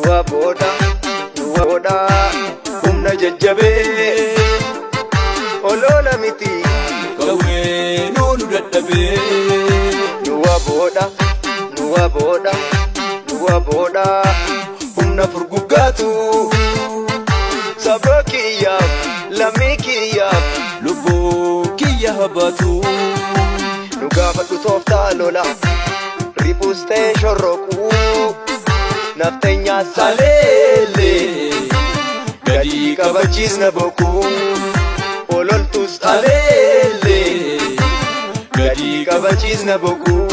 Nuwa booda, nuwa booda, humna jajjabee, olola miti, Qawwee nuunu dadhabee. Nuwa booda, nuwa booda, nuwa booda, humna furguggaatu, saba kiyyaaf, lammii kiyyaaf, Lubbuu kiyya habatu. Nu gaafadhu tooftaa lola, riphus ta'e shorroquu, nafteenyaa saleellee, gadi qabachiisna bokkuu, ololtus aleellee, gadi qabachiisna bokkuu.